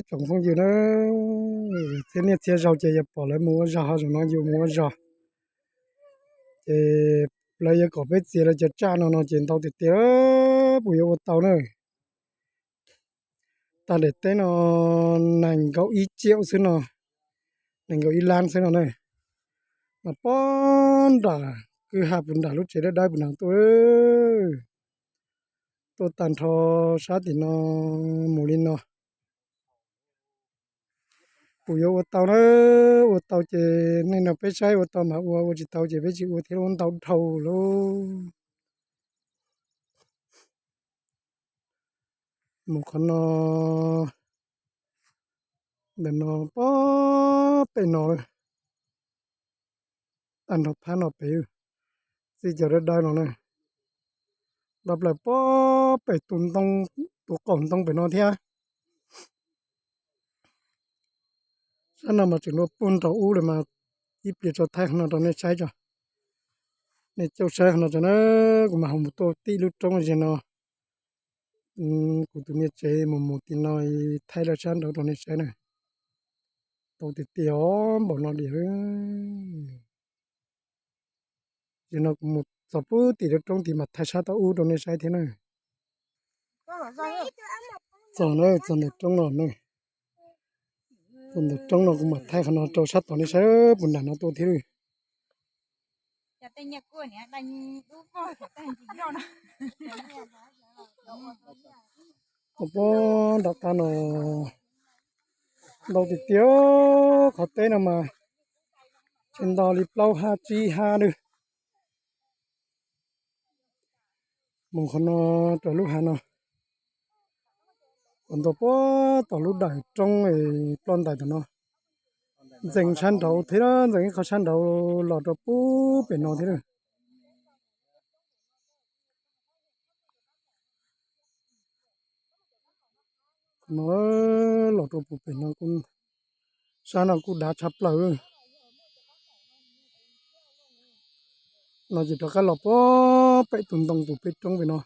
tsoom phooj ywg na, txhia niaj txhia zaus ces yog pom lawv mus ua zog ho zaum no yus mus ua zog, ces lawv yuav kom peb txiav lawv cov tsaj no no ces ntau tiag tiag, puas yuav ua tau na. Tag daim teb no nees nkaum ib tsiaum xwb no, nees nkaum ib lab xwb no na, mas pob nram kwj ha puv nram lub tsev dawb dawb puv nram tuaj, tuaj tag nrho sab tim no mus li no. Puas yuav ua tau na? Ua tau ces nej nrog peb saib, ua tau mas ua, ua tsis tau ces peb tsis ua thiab, ua ntau dhau lauj. Mus qhov no, ntawm no pob pem no, tag nrho phab no pem, txij cov dawb dawb no na, nto plaws pob pem tus ntoo, tus qaum ntoo pem no thiab. Sab no mas tseem luaj puag nraum ub lawm mas, ib pliag tso thaij qhov no rau nej saib tso. Nej caum saib qhov no tso na, kuv mam ho mus tuaj tim lub roob ze no. Kuv tus niam tsev mus mus tim no thaij lawm sab nraud rau nej saib na. Tau tiag tiag os, npaum no diam. Ces no kuv mus txog puag tim lub roob tid mas thaij sab tod ub rau nej saib thiab na. Txog na, txog ntawm roob no na. Txog ntawm roob no kuv mam thaij qhov no rau sab tod nej saib puag nram no tuaj thiab. Pob nram qab no ntau tiag tiag, qhov teb no mas tsis nto li plaub ha tsib ha lawm. Mus qhov no rau lub hav no, kom nto puag tom lub dawm roob ploj ntais tom no. Ntxeev sab nraud thiab, ntxeev ib qho sab nraud los rau puag pem no thiab. No los rau puag pem no, sab no kuj dav tshaj plaws. No ces rov qab los puag pem tus ntoo tus peb roob pem no,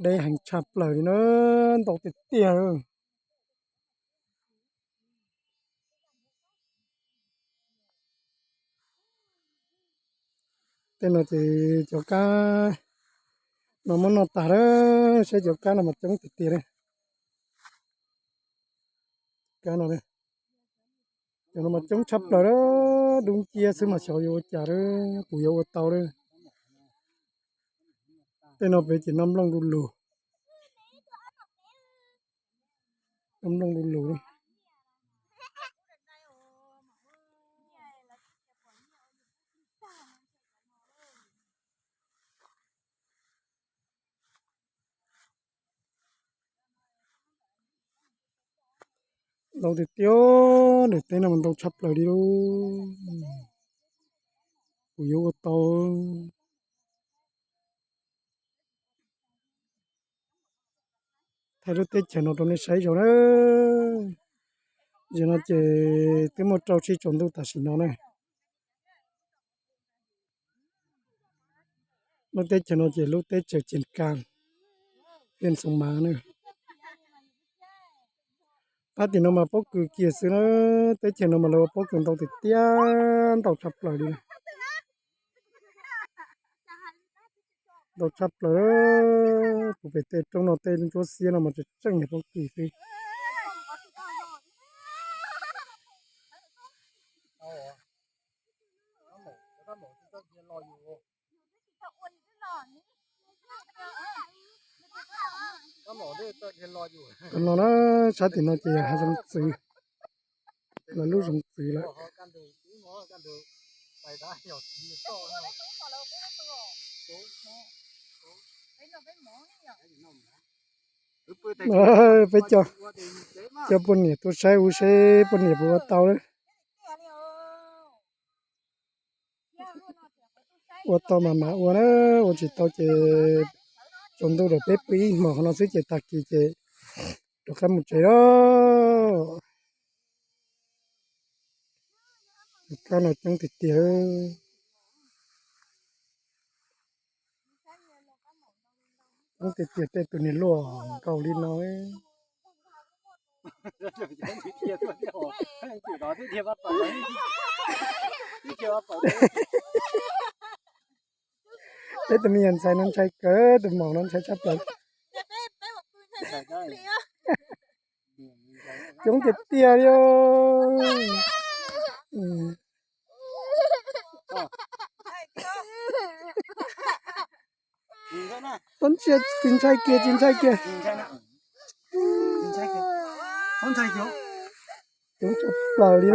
deb heev tshaj plaws li na, ntau tiag tiag. Tej no ces cov kab no muab noj tag lawm, saib cov kab no mas coob tiag tiag li. Kab no, cov no mas coob tshaj plaws lawm, dub nciab xwb mas xyov yuav ua cas lawm, puas yuav ua tau lawm. Tej no pem ces noj nplooj du lug. Noj nplooj du lug. Ntau tiag tiag, daim teb no mas ntau tshaj plaws li lauj. Kuv yuav ua tau. Thaij lub teb chaws no rau nej saib zoo na. Zaum no ces twb muaj rau tsib tsaus ntuj tam sim no na. Lub teb chaws no ces lub teb chaws Cees Kas, Xeev Maas na. Pab tim no mas pob kws kiag xwb na, teb chaws no mas lawv ua pob kws ntau tiag tiag, ntau tshaj plaws li. Ntau tshaj plaws, puag pem tej roob no tej ntsuab xiab no mas tseem tseem yog pob kws xwb. Tam no na, sab tim no ces yog hav zoov txwv, lawv lub zoov txwv lawm. Peb coj, coj poj niam tuaj saib ub seb poj niam puas ua tau lawm. Ua tau mas mam ua na, ua tsis tau ces tsaus ntuj lawm peb pw ib hmos qhov no xwb ces tag kis ces rov qab mus tsev lawm. Kab no coob tiag tiag. Coob tiag tiag, tej tus niag luaj nkaus li no. Peb tus me nyuam ntxhais no ntshai kawg, tus maum no ntshai tshaj plaws. Coob tiag tiag li. Tsis ntshai kiag, tsis ntshai kiag. Coob tshaj plaws li.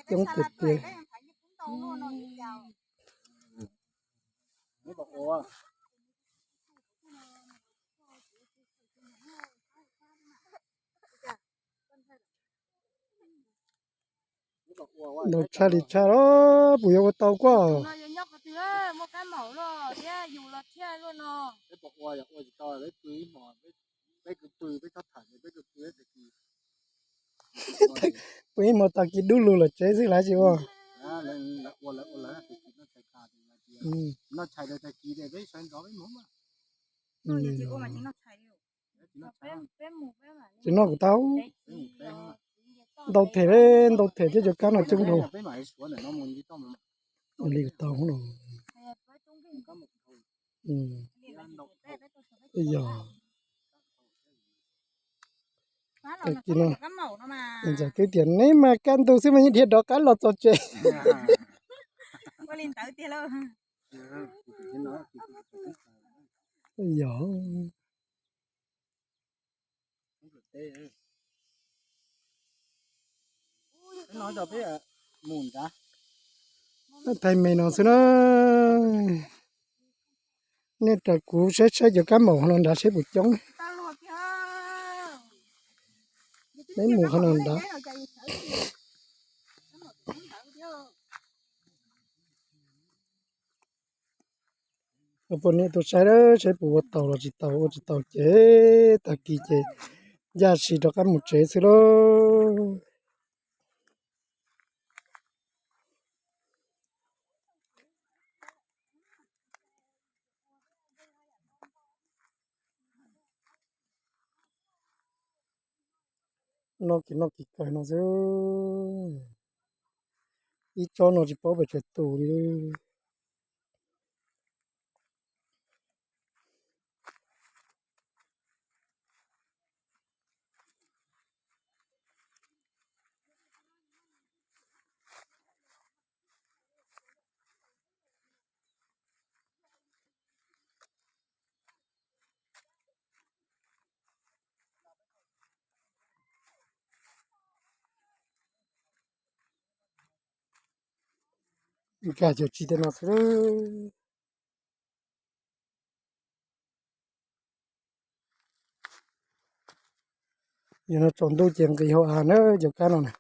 Coob tiag tiag. Ntau tshaj li tshaj los puas yuav ua tau kuaj? Pw ib hmo tag kis dub lug lawm tsev xwb lawv tsis ua. Tsis noj kuv tau. Ntau them, ntau them thiab cov kab no coob dhau. Ua li kuv tau no. Yog. Tag kis no ntxawm twb tias neb mas kaj ntug xwb mas yeej dhia rov qab los txog tsev. Yog. Thaij me no xwb na. Nej ras kuv saib saib cov kab maum no nrad saib puas coob. Peb mus qhov no nrad. Poj niam tuaj saib, saib puas ua tau los tsis tau, ua tsis tau ces tag kis ces ncaj si rov qab mus tsev xwb lauj. Noj kev noj kev kawg no xwb. Ib tsob no tsis paub pes tsawg tus li. Nkag cov tsis tej no xwb. Yog no tsaus ntuj ces nqis hauv av na cov kab no na.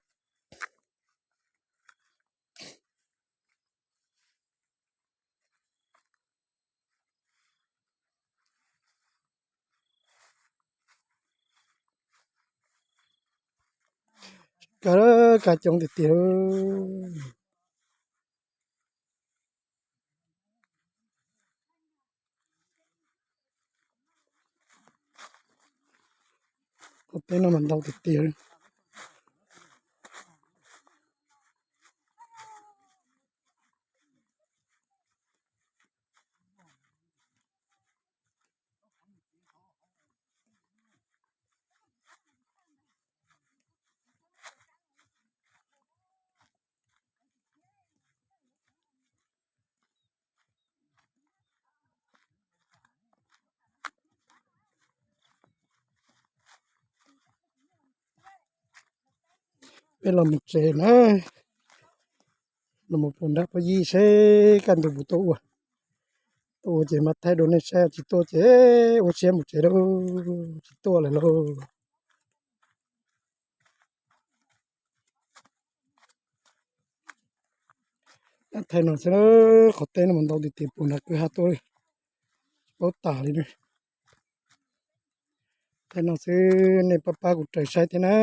Kab, kab coob tiag tiag. Qhov teb no mas ntau tiag tiag li. Peb los mus tsev na, los mus pus nrab pab yij seb kaj ntug puas tuaj ua. Tuaj ua ces mam thaij dua nej saib, tsis tuaj ces ua siab mus tsev lauj, tsis tuaj lawm lauj. Thaij no xwb, qhov teb no mas ntau tiag tiag, puas nrad kwj ha tuaj li, tsis paub tas li na. Thaij no xwb, nej pab pab kuv raws saib thiab na.